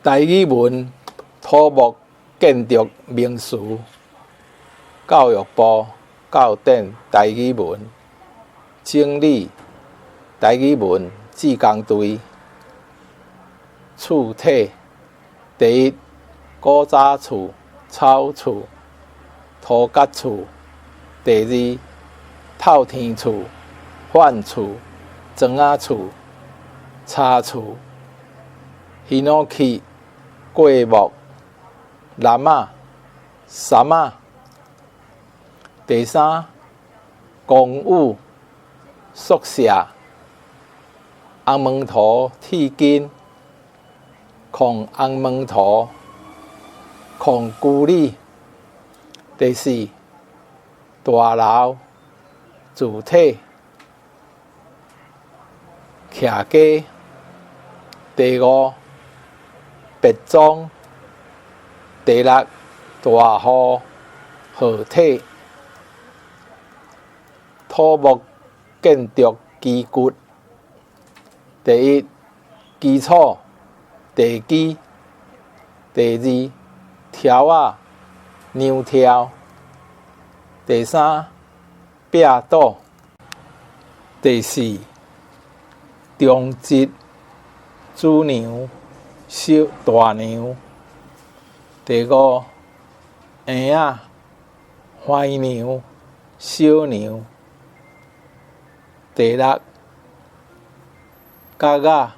台語文土木建築名詞，教育部教典台語文整理台語文志工隊厝體第一古早厝草厝塗角厝，第二透天厝反厝莊仔厝柴厝ヒノキ過木湳仔杉仔，第三公寓宿舍紅毛塗鐵筋炕紅毛塗炕龜里，第四大樓主體徛家，第五別莊，第六大雨雨體土木建築基骨，第一基礎地基，第二柱仔娘柱，第三壁堵，第四中質主娘小大娘，第五嬰仔番娘小娘，第六角仔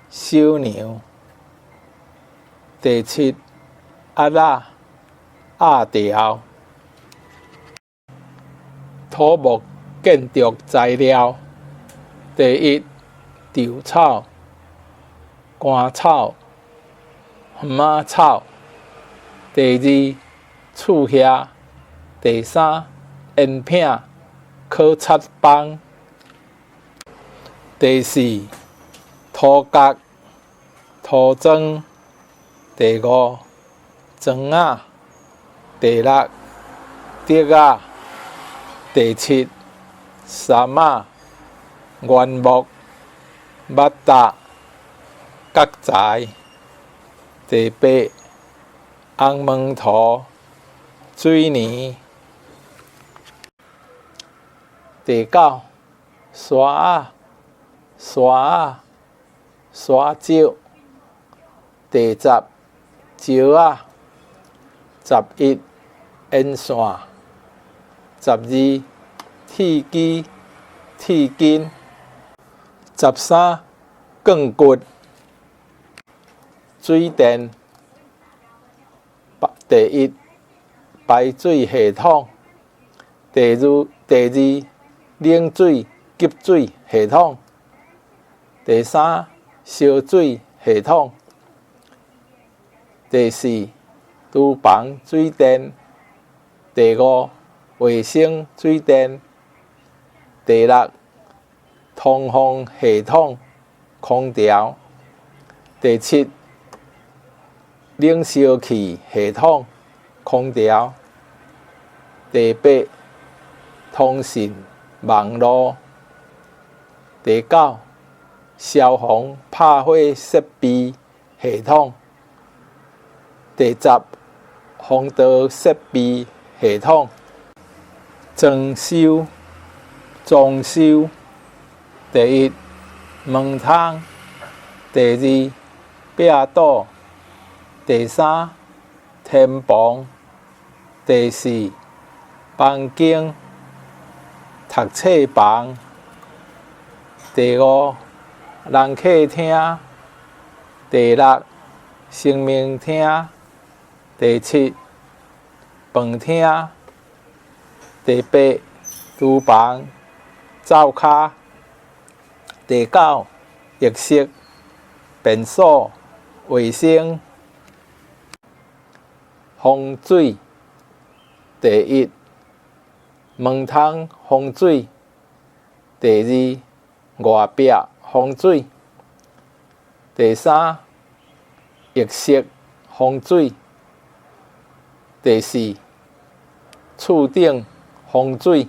小娘，第七鴨仔鴨條。土木建築材料，第一稻草、乾草、園仔草，第二厝瓦，第三煙餅烤漆枋，第四塗角塗磚，第五莊仔，第六竹仔，第七杉仔原木捌搭角材，第八紅毛塗水泥，第九沙仔沙仔沙石，第十石仔，十一煙線，十二鐵機鐵筋，十三鋼骨，水電第一排水系統，第二冷水給水系統，第三燒水系統，第四廚房水電，第五衛生水電，第六通風系統空調，第七冷燒氣系統空調，第八通訊網路，第九消防拍火設備系統，第十防盜設備系統，裝修裝修，第一門窗，第二壁堵，第三天棚，第四房間讀冊房，第五人客廳，第六神明廳，第七飯廳，第八廚房灶跤，第九浴室便所衛生風水，第一門窗風水，第二外壁風水，第三浴室風水，第四厝頂風水。